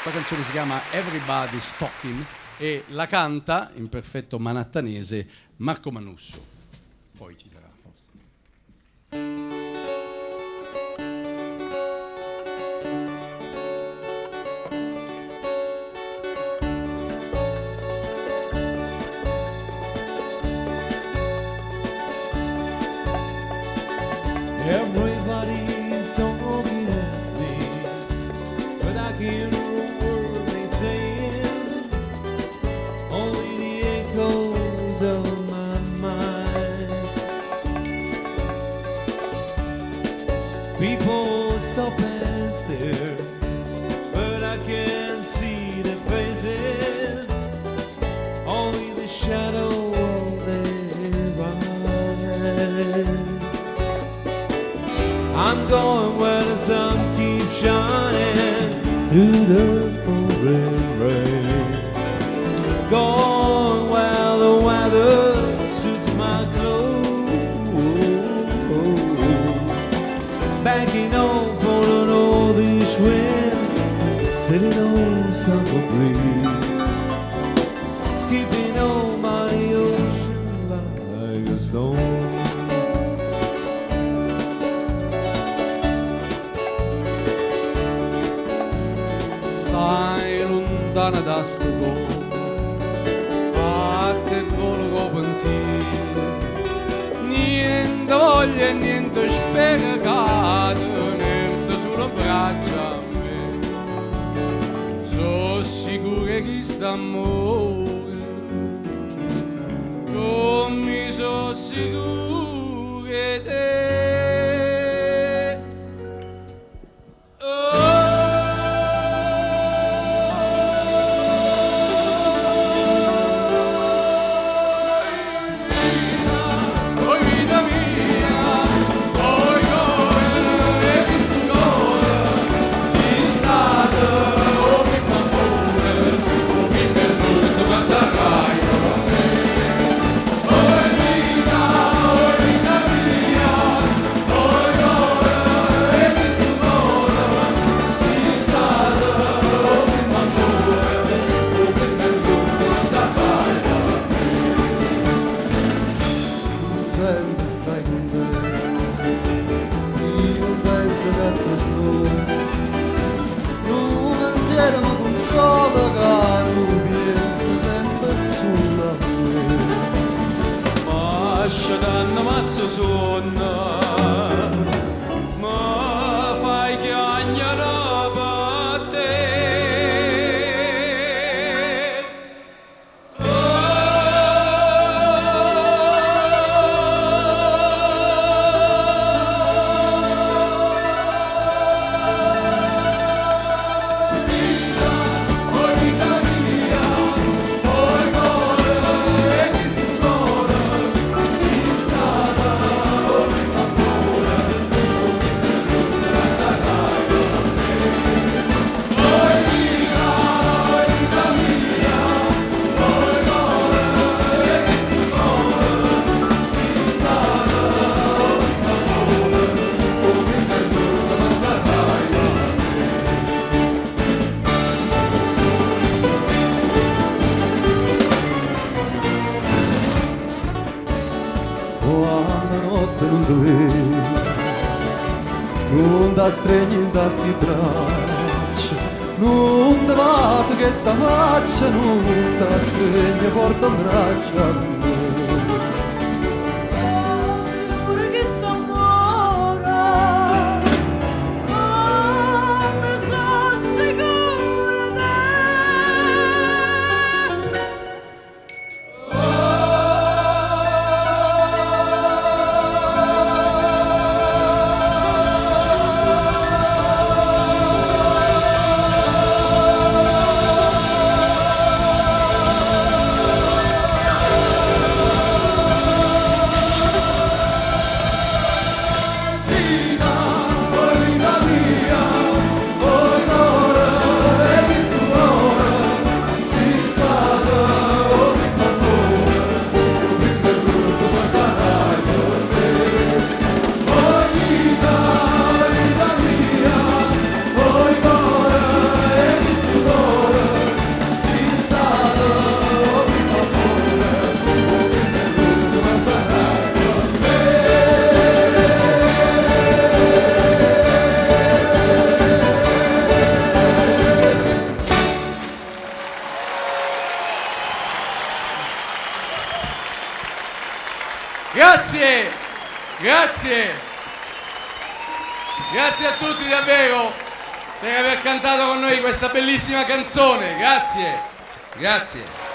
La canzone si chiama Everybody's Talking e la canta in perfetto manhattanese Marco Manusso. Poi ci sarà forse. Everybody's talking at me, but I can't hear a word they saying. Only the echoes of my mind. People stop and stare, but I can't see their faces. Only the shadow of their eyes. I'm going where the sun keeps shining through the pouring rain. Going where the weather suits my clothes. Banking on for the northeast wind, sitting on summer breeze, skipping on by the ocean like a stone. Stai lontana da sto core, a te volo co pensiero, niente voglio e niente spero che tenerti sulla braccia a me. Sono sicuro che sta amore, non mi sono sicuro che te. Oi vita mia, oi cuore, e questo cuore, si stata o primo amore, o primo e l'ultimo sarai con me. Oi vita, oi vita mia, oi cuore, e questo cuore, si stata o primo amore, o primo e l'ultimo sarai con me. Sempre stai con me. Io non penso che a te solo. Un pensiero mi consola che tu pensi sempre solo a me. Ma scetanno ma sonno, ma fai chiagnere per te. Oi vita mia, oi cuore, e questo cuore, si stata o primo amore, o primo e l'ultimo sarai con me. Oi vita, oi vita mia, oi cuore, e questo cuore, si stata o primo amore, o primo e l'ultimo sarai con me. Quando notte non ti vedo, non ti stregni da sti braccia, non ti bacio che sta faccia, non ti stregni forte in braccio a me. Pure che sta amore, come sono sicura te. Oi Grazie, grazie, grazie a tutti davvero per aver cantato con noi questa bellissima canzone. Grazie, grazie.